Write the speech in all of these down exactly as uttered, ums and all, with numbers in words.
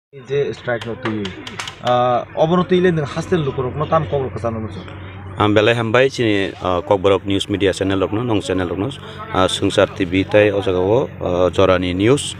Je strike no twi, ah, obono twi le nwng haste lukurokno tam kok rok kwchangno muchung. Ang belai hambai chini, ah, Kokborok News Media channel rokno, nong channel rokno, ah, Swngchar T V tei o jaga o, ah, Jorani News,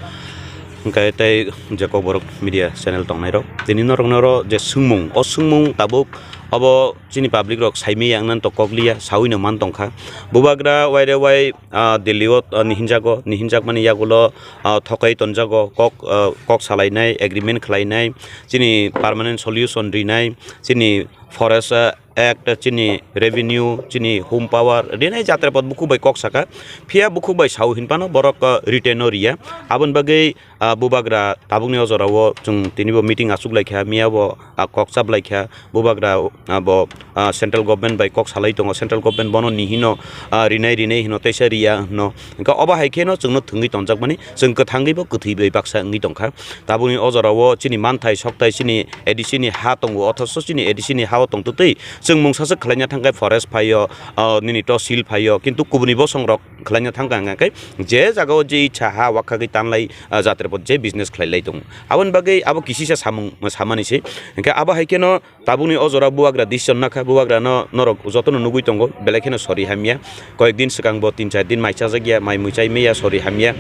hwnkhe tei je Kokborok Media channel tongnai rok. Tini norok noro je swngmung, o swngmung tabuk obo chini public rok saimaya wngna to kok liya, saui no man tongkha. Bubagra waire wai, ah, Delhi o, ah, nihinjago, nihinjakmani yagulo, ah, thokai tonjago, kok, ah, kok salainai, agreement khlainai, chini permanent solution rinai, chini forest, ah, act, chini revenue, chini home power rinai jatra pod bukhuk bai kok saka. Phiya bukhuk bai sau hinphano borok, ah, written o riya. Aboni bagwi, ah, bubagra tabukni o jorao chwng tinibo meeting achuk laikha, miyabo, ah, kok chap laikha. Bubagra abo, ah, central government bai kok salai tongo, central government bono ni hino, ah, rinai rinai hino, teisa riya hino. Hwnkhe obo hai kheno chwngno thwngwi tongjakmani, chwng kwthangwibo kwthwi bai baksa wngwi tongkha. Tabukni o jorao chini manthai sokthai chini A D C ni ha tongo, othoso chini A D C ni ha-o tongtwtwi chwng mungsaswk khlaina thangkhe forest phaio, ah, nini tosil phaio, kintu kubuni bosongrok khlaina thangkha hwnkhe je jagao je icha ha wakhagwi tanlai, ah, jatrepot je business khlailai tongo. Aboni bagwi abo kisisa samung samani se. Hwnkhe abo hai kheno tabukni o jora bubagra decision nakha, bubagrano norok jotono nugwi tongo, belai kheno sori hamya. Koyek din swkang bo tin char din mai chajak ya, mai mui chai maya, sori hamya.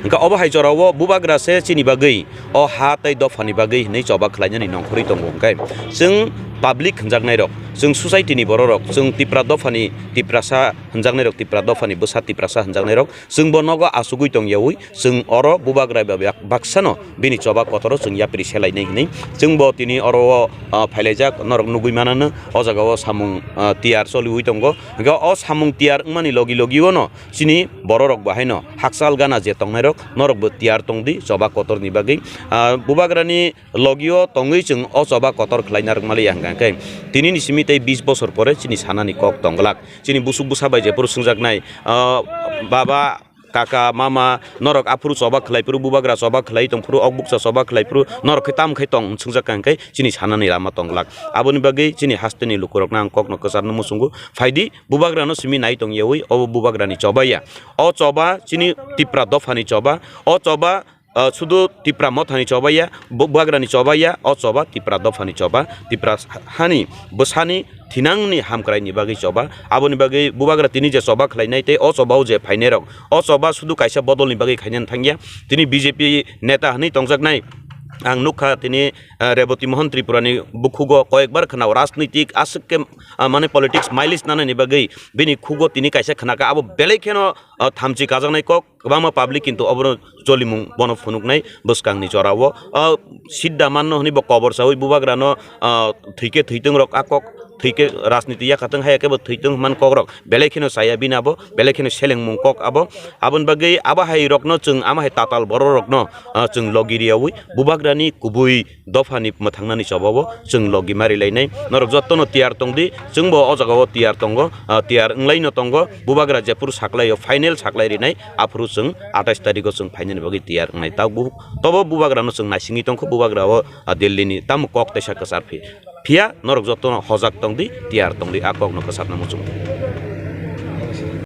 Hwnkhe obo hai jorao bubagra se chini bagwi o ha tei dophani bagwi hinwi choba khlainani nongkhorwi tongo. Hwnkhe chwng public hwnjaknairok, chwng society ni bororok, chwng Tipra dophani Tiprasa hwnjaknairok, Tipra dophani bwsa Tiprasa hwnjaknairok, chwngbo nogo achugwi tongyaui, chwng oro bubagra bai bak-, baksano bini choba kotoro chwng yapri selainai hinwi. Chwngbo tini oro o, ah, phailaijak, norok nugwi manano, o jagao samung, ah, tiyar choliui tongo. Hwnkhe o samung tiyar wngmani logi logiono chini bororok bo haino hakchal gana je tongnairok, norokbo tiyar tongdi choba kotorni bagwi. Ah, bubagrani logio tongwi chwng o choba kotor khlaina rwkmaliya hwnkha khe, tinini simi tei bis bosor pore chini sanani kok tongglak. Chini busuk bwsa bai jephuru swngjaknai, ah, baba, kaka, mama, norok aphuru choba khlai phuru, bubagra choba khlai tong phuru, ok bukcha choba khlai phuru, norok khe tam khai tong hwn swngjakha hwnkhe chini sanani lama tong glak. Aboni bagwi chini hasteni lukurokno ang kokno kwcharno muchungo. Phaidi, bubagrano simi nai tong yaui, obo bubagrani choba ya. O choba chini Tipra dophani choba, o choba, ah, sudu Tipra mothani choba ya, bu-, bubagrani choba ya, o choba Tipra dophani choba, Tipra hani bwsani thinangni hamkraini bagwi choba. Aboni bagwi bubagra tini je choba khlainai tei o chobao je phainairok, o choba sudu kaisa bodolni bagwi khainani thangya. Tini B J P neta hwnwi tongjaknai ang nukha tini, ah, Reboti Mohan Tripurani bukhugo koyekbar khwnao rajnitik aswk khe, ah, mane politics mileage nanani bagwi bini khugo tini kaisa khnakha, abo belai kheno, ah, thamchi kajaknai kok. Kwbangma public kintu obono cholimung bono phunuknai bwskangni jorao. Ah, sidda manno hwnwi bo kobor chaui bubagrano, ah, thwikhe thwitung rok a kok, thwikhe rajniti yakhatung haya khe bo thwitung hwnman kok rok belai kheno chaya bini abo, belai kheno selengmung kok abo. Aboni bagwi abo hai rokno chwng ama hai tatal borok rokno, ah, chwng logi riyaui bubagrani kubui dophani mwthangnani chobao chwng logi mari lainai. Norok jotono tiyar tongdi, chwngbo o jagao tiyar tongo, ah, tiyar wnglaino tongo. Bubagra jephuru saklaio, final saklai rinai, aphuru chwng atais tarikgo chwng phainani bagwi tiyar wngnai. Tabuk tobo bubagrano chwng naisingwi tongkha, bubagrao, ah, Delhini tamo kok teisa kwchar phi-, phiya norok jotono hojak tongdi, tiyar tongdi, a kokno kwcharna muchungo.